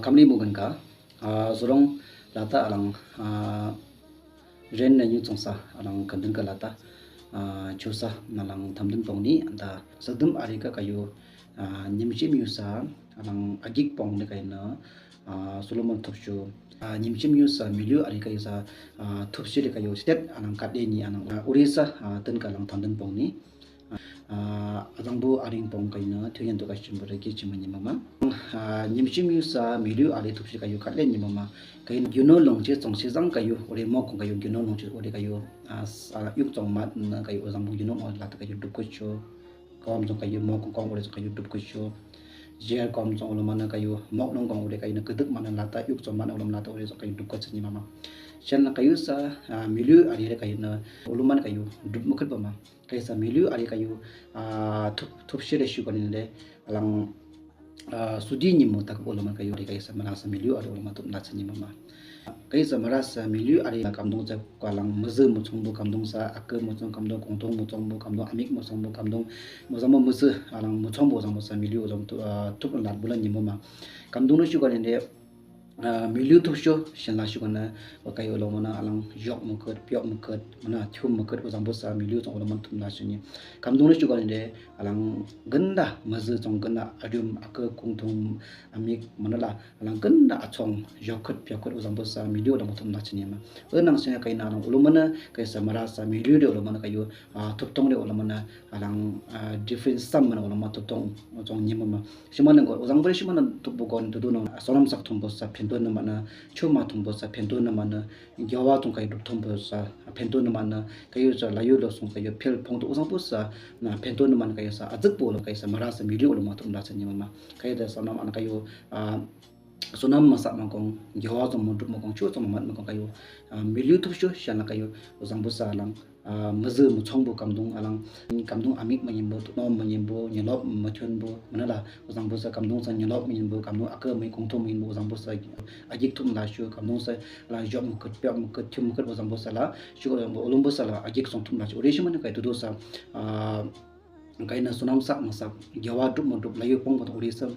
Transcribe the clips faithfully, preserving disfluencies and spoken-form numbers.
Amri mugan ka, a, sorong lata alang, a, ren na nyu tsongsa, alang kandin ka lata, a, chusa, nalang tamdin pongni, anda sadum ari ka kayu, a, nyimchim yusa, alang agik pong de kaina, a, Solomon Thupshu, a, nyimchim yusa, miliu ari ka yusa, a, Thupshu de kayu, stet, alang kat de ni, alang, a, Orissa, a, tin ka alang tamdin pongni. A, azangbo aring pong kaina, thuyen to kashim bora ki chimani mama. A, nyimchim yusa, miliu ari Thupshu kayu katle ni mama. Kain gyuno longche tsongse zang kayu, ore mok kayu gyuno longche ore kayu, a, s-, a, yuk tsong mat na kayu, azangbo gyuno longche lata kayu dup kocho. Kom tsong kayu, mok kong ore tsong kayu dup kocho. Jer kom tsong ulumana kayu, mok nong kong ore kayu, na keduk mana lata, yuk tsong mana ulum lata ore tsong kayu dup kocho ni mama. Shen na kayu sa, a, miliu ari kayu na, ulumana kayu, dup mukut bama. Kaisa miliu ari kayu, a, Thup-, Thupshu de shu kaninde, alang, a, sudi nyimu tak ulumana kayu, ari kaisa marasa miliu ari ulumana thup nacha nyimu ma. Kaisa marasa miliu ari kamdung sa kalang mazu muchong bu kamdung sa, ake muchong kamdung, kongtong muchong bu kamdung, amik muchong bu kamdung, muzamo mazu, alang muchong bu zamo sa miliu zamo tu-, a, thup nat bula nyimu ma. Kamdung shu kaninde, a, miliu Thupshu, shen la shu kana, wa kayu ulumana alang yok mukut, pyok mukut, mana chum mukut, uzang busa miliu tsong ulumana thup na shu ni. Kamdung shu kaninde, alang genda, mazu tsong genda, arium, ake kungtung, amik, mana la, alang genda, achong, yok kut, pyok kut, uzang busa miliu ulumana thup na shu ni ma. Enang shen kaina alang ulumana, kaisa marasa miliu de ulumana kayu, a, thup tong de ulumana, alang, a, different sam mana ulumana thup tong, tsong nyimu ma. Shimana ko, uzang bore shimana thup bu kon tudu no, sonam sak thumbo sa phentu na mana, chuma thumbo sa phentu na mana, gyawa thum kai thup thumbo sa phentu na mana, kayu sa layu lo sung kayu phel phong tu uzang bu sa, na phentu na mana kayu sa, azuk bu lo kayu sa, marasa miliu ulumana thup na sa nyimu ma. Kayu da sonam ana kayu, a, sonam masak makong, gyawa tsong mudrup makong, chu tsong mat makong kayu, a, miliu Thupshu, shen la kayu, uzang bu sa alang, a, mazu muchong bu kamdung alang, kamdung amik manyimbo, nom manyimbo, nyelop machun bu, mana la, uzang busa kamdung sa nyelop manyimbo, kamdung ake manyi kongtong manyimbo, uzang busa agik thum la shu, kamdung sa la jok mukut, pyok mukut, chum mukut, uzang busa la, shu ulum busa la, agik song thum la shu, uri shimana kai tudu sa, a, kaina sonam sak masak, gyawa drup mudrup, layu pong pong uri sa,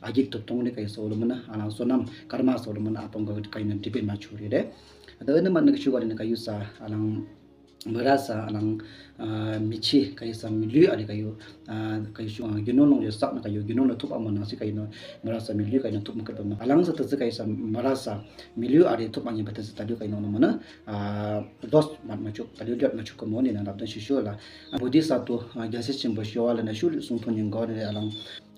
agik thup tong de kaisa ulumana, alang sonam, karma sa ulumana, apong ka kaina depend ma churi de. Ada ene mana shu kaninde kayu sa, alang, marasa alang, a, michi kayu sa miliu ari kayu, a, kayu shu, a, gyuno long yo sak na kayu, gyuno long thup amana si kayu no, marasa miliu kayu no thup mukut bama. Alang sa tasi kayu sa marasa miliu ari thup anya bata sa taliu kayu no mana, a, dos mat machuk, taliu jot machuk ko moni na labdan shishu la. A, Bodhisattva, a, gyasi chimbo shiwa la na shu sung thon yin go de alang,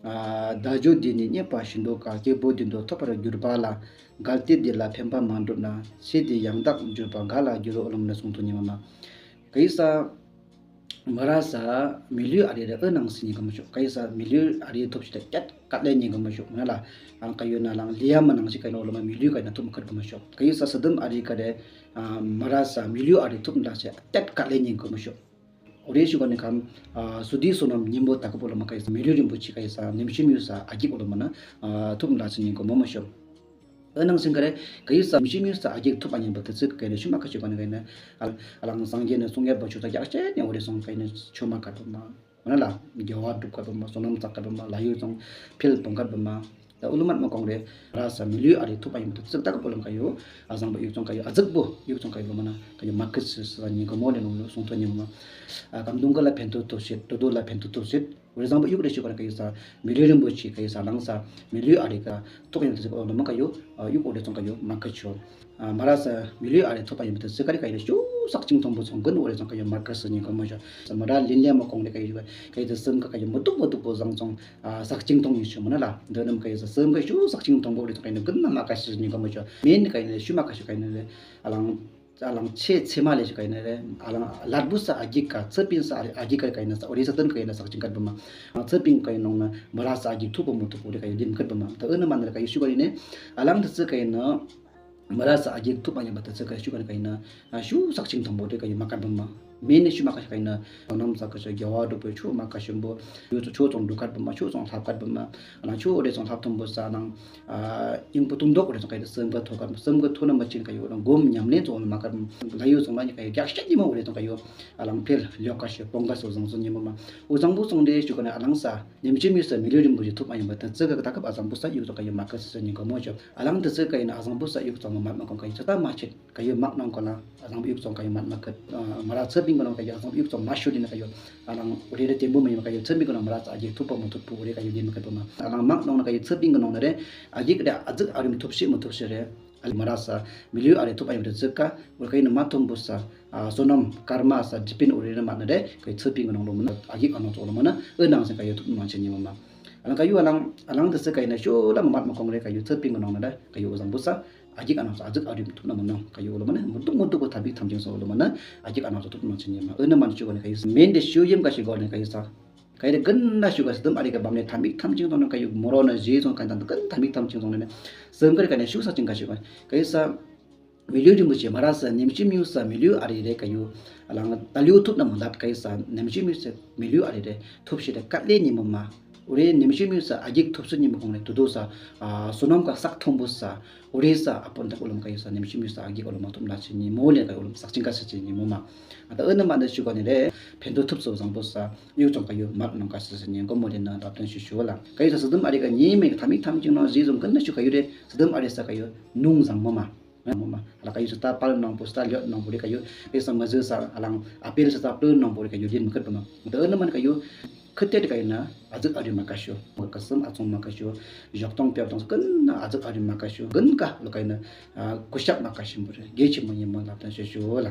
a, daju dini nyepa shindo ka, kebo dindo thopara gyurba la, galti di la phenpa mandrup na, si di yangdak gyurba gala gyuro ulumana sung thon yin mama. Kayu sa, marasa miliu ari de enang si nyi kamasho. Kayu sa miliu ari thup shi de kat, kat le nyi kamasho. Mana la, ang kayu na lang liya manang si kayu ulumana miliu kayu na thup mukut kamasho. Kayu sa sadum ari ka de, a, marasa miliu ari thup na sa kat, kat le nyi kamasho. Ore shu kani kam, a, sudi sonam nyimbo tak bu ulumana kayu sa, miliu rimbo chi kayu sa, nyimchim yusa, agik ulumana, a, thup na sa nyi kamasho. Enang sing kare, kayu sa, nyimchim yusa, agik thup anya bata tsik kayu, shuma ka shu kani kayu, al-, alang sangye na sungye ba chuta yak che, ne ore song kayu, chuma ka thum na. Mana la, gyawa drup ka bama, sonam sak ka bama, layu tsong phel pong ka bama. Da ulumat makong de, marasa miliu ari thup anya bata tsik tak bu ulum kayu, azang bu yuk tsong kayu, azuk bu, yuk tsong kayu mana, kayu makut sa nyi kamo de no sung thon yin ma. A, kamdung ka la phentu thup sit, tudu la phentu thup sit, Ore zangbo yuk de shu kani kayu sa, miliu rimbo chi kayu sa, lang sa, miliu ari ka, thup anya bata tsik ulumana kayu, a, yuk ore tsong kayu, makacho. A, marasa, miliu ari thup anya bata tsik kari kayu shu, sakching thombo tsong gun ore tsong kayu, makasa nyi kamasho. Sa mara linle makong de kayu, kayu da sem ka kayu, muduk muduk bo zang tsong, a, sakching thong nyi shu mana la. Da nam kayu sa, sem kayu shu, sakching thombo ore tsong kayu, gun na makasa nyi kamasho. Min kayu shu makasho kayu le, alang, Alang che, che ma le shi kaina le, alang latbu sa agik ka, tsepin sa agik ka kaina sa, ore sa ten kaina sa kaching kat bama. Alang tsepin kaina nong na, marasa agik thup mo thup de kaina lim kat bama. Ta ena man le kayu shu kaina, alang ta tse kaina, marasa agik thup anya bata tse kayu shu kaina, a, shu sakching thombo de kayu makat bama. མེན་ནི་ཤུ་མ་ཀ་ཤ་ཀ་ཨིན་ན། ནམ་ས་ཀ་ཤ་རྒྱལ་བ་འབྲུག་པའི་ཆོས་མ་ཀ་ཤ་བོ་ཆོས་ཚང་དུ་ཀ་བོ་མ་ཆོས་ཚང་ལྷབ་ཀ་བོ་མ་ཨ་ནང་ཆོས་འོ་རེ་ཚང་ལྷབ་ཐོང་བོ་ས་ནང་ཨ་ཨིན་པོ་ཏུང་དོག་འོ་རེ་ཚང་ཀ་ཡོད་སེམས་ཀ་ཐོ་ཀ་སེམས་ཀ་ཐོ་ན་མ་ཅིན་ཀ་ཡོད་ལ་སྒོམ་ཉམས་ལེན་ཚང་མ་ཀ་ལ་ཡོད་ཚང་ལ་ཉི་ཀ་ཡོད་རྒྱག་ཤ་ཉི་མ་འོ་རེ་ཚང་ཀ་ཡོད་ཨ་ལང་ཕེལ་ལོག་ཀ་ཤ་པོང་ཀ་སོ་ཚང་ཚང་ཉི་མ་མ་འོ་ཚང་བོ་ཚང་རེ་ཞུ་ཀ་ནི་ཨ་ལང་ས་ནེམ་ཅི་མི་ས་མི་ལུས་རིན་པོ་ཆེ་ཐོབ་མ་ཡོང་བ་ད་ཙི་ཀ་ད་ཀ་ཨ་ཚང་བོ་ས་ཡོད་ཚང་ཀ་ཡོད་མ་ཀ་སི་ཉི་ཀ་མོ་ཅོ་ཨ་ལང་ད་ཙི་ཀ་ཨིན་ན་ཨ་ཚང་བོ་ས་ཡོད་ཚང་མ་མ་མ་ཀོང་ཀ་ཡོད་ཚ་ད་མ་ཆེད། ཀ་ཡོད་མག་ནང་ཀོ་ལ་ཨ་ཚང་བོ་ཡུག་ཚང་ཀ་ཡོད་མ་མ་ཁད། མ་ར་ཚབ་པིན་གི་ནང་ཀ་ཡོད་ཨ་ཚང་བོ་ཡུག་ཚང་མ་ཤུ་ལི་ན་ཀ་ཡོད། ཨ་ནང་འོ་རེ་རེ་ཏེན་བོ་མ་ཡོད་ཀ་ཡོད་ཚབ་པིན་གི་ནང་མ་ར་ཚ་ཨ་ཡིག་ཐུབ་པ་མ་ཐུབ་པོ་འོ་རེ་ཀ་ཡོད་ལི་མ་ཁད་པོ་མ། ཨ་ནང་མག་ནང་ན་ཀ་ཡོད་ཚབ་པིན་གི་ནང་ན་རེ་ཨ་ཡིག་རེ་ཨ་ཙིག་ཨ་རུམ་ཐུབ་ཤེ་མ་ཐུབ་ཤེ་རེ། ཨ་མ་ར་ཚ་མི་ལུས་ཨ་རེ་ཐུབ་ཨ་ཡོད་རེ་ཚིག་ཀ་འོ་ཀ་ཡོད་ན་མ་ཐུབ་བོ་ས་ཨ་བསོད་ནམས་ཀརྨ་ས་དྲི་པིན་འོ་རེ་རེ་མ་ན་རེ་ཀ་ཡོད་ཚབ་པིན་གི་ནང་ལོ་མ་ན་ཨ་ཡིག་ཨ་ནང་ཚོ་ལོ་མ་ན་འོ་ནང་ཚེ་ཀ་ཡོད་ཐུབ་ནང་ཆེ་ཉི་མ་མ། ཨ་ནང་ཀ་ཡོད་ཨ་ལང་ཨ་ལང་ད་ཚེ་ཀ་ཡོད་ན་ཤུ་ལ་མ་མ་མ་ཀོང་རེ་ཀ་ཡོད་ཚབ་པིན་གི་ནང་ན་རེ་ཀ་ཡོད་འོ་ཚང་བོ་ས། ཨ་ཡིག་ཨ་ནང་ཚོ་ཨ་ཙིག་ཨ་རུམ་ཐུབ་ན་མ་ནོ་ཀ་ཡོད་ལོ་མ་ན་མུ་ཏུག་མུ་ཏུག་གོ་ཐ་མིག་ཐམ་ཅིང་སོ་ལོ་མ་ན་ཨ་ཡིག་ཨ་ནང་ཚོ་ཐུབ་ན་ཆེ་ཉི་མ། འོ་ན་མ་ན་ཆུ་གོ་ནི་ཀ་ཡོད་མེན་དེ་ཤུ་ཡེམ་ཀ་ཤི་གོ་ནི་ཀ་ཡོད་ས། ཀ་ཡོད་རེ་གན་ན་ཤུ་ཀ་སི་དམ་ཨ་རི་ཀ་བམ་ནེ་ཐ་མིག་ཐམ་ཅིང་སོ་ནི་ཀ་ཡོད་མོ་རོ་ན་ཞི་སོང་ཀ་ཡོད་ཐ་མིག་ཐམ་ཅིང་སོ་ནི་ནི་སེམས་ཀ་རི་ཀ་ནེ་ཤུ་ས་ཅིང་ཀ་ཤི་གོ་ཀ་ཡོད་ས། མི་ལུས་རིན་པོ་ཆེ་མ་ར་ས་ནེམ་ཅི་མི་ཡུ་ས་མི་ལུས་ཨ་རི་རེ་ཀ་ཡོད། ཨ་ལང་ད་ལུ་ཐུབ་ན་མ་ལབ་ཀ་ཡོད་ས་ནེམ་ཅི་མི་ཡུ་ས་མི་ལུས་ཨ་རི་རེ་ཐུབ་ཤེ་རེ་ཀ་ལེ་ཉི་མ་མ། འོ་རེ་ནེམ་ཅི་མི་ཡུ་ས་ཨ་ཡིག་ཐུབ་ས་ཉི་མ་གོང་ནེ་དུ་དུ་ས་ཨ་བསོད་ནམས་ཀ་བསགས་ཐོང་བོ་ས། འོ་རེ་ས་ཨ་པོ་ན་ད་ཀོ་ལོམ་ཀ་ཡོད་ས་ནེམ་ཅི་མི་ཡུ་ས་ཨ་ཡིག་ཀོ་ལོམ་མ་ཐུབ་ན་ཆེ་ཉི་མོ་ལེ་ཀ་ཡོད་ལོམ་བསགས་ཅིང་ཀ་ཆེ་ཉི་མོ་མ། ཨ་ད་འོ་ན་མ་ན་ཤུ་གོ་ནི་རེ་ཕན་ཐོགས་ཐུབ་སོ་བཟང་བོ་ས་ཡུག་ཚང་ཀ་ཡོད་མག་ནང་ཀ་ས་ས་ཉི་མོ་མོ་ལེ་ན་རབ་དོན་ཤུ་ཤུ་ལ་ཀ་ཡོད་ས་སི་དམ་ཨ་རི་ཀ་ཉི་མེ་ཐ་མིག་ཐམ་ཅིང་ནོ་ཞི་སོང་གན་ན་ཤུ་ཀ་ཡོད་རེ་སི་དམ་ཨ་རི་ས་ཀ་ཡོད་ནུང་བཟང་མོ་མ། མོ་མ། ལ་ཀ་ཡོད་ས་ད་པལ་ནང་པོ་ས་ད་ལོད་ནང་པོ་རེ་ཀ་ཡོད། པེ་ས་མ་ཟེར་ས་ཨ་ལང་ཨ་པེལ་ས་ད་པལ་ནང་པོ་རེ་ཀ་ཡོད་ལེན་མ་ཁད་པ་མ། ད་འོ་ན་མ་ན་ཀ་ཡོད་ཁད་དེ་ཀ་ཡོད་ན་ཨ་ཙིག་ཨ་རུམ་མ་ཀ་ཤོ། མ་ཀ་སམ་ཨ་ཚོང་མ་ཀ་ཤོ། ཞོག་ཏོང་པེ་ཏོང་གན་ན་ཨ་ཙིག་ཨ་རུམ་མ་ཀ་ཤོ། གན་ཀ་ལ་ཀ་ཡོད་ན་ཨ་ཀུ་ཤབ་མ་ཀ་ཤིན་པོ་རེ་གེ་ཆི་མོ་ཉི་མོ་ལ་ཏན་ཤོ་ཤོ་ལ།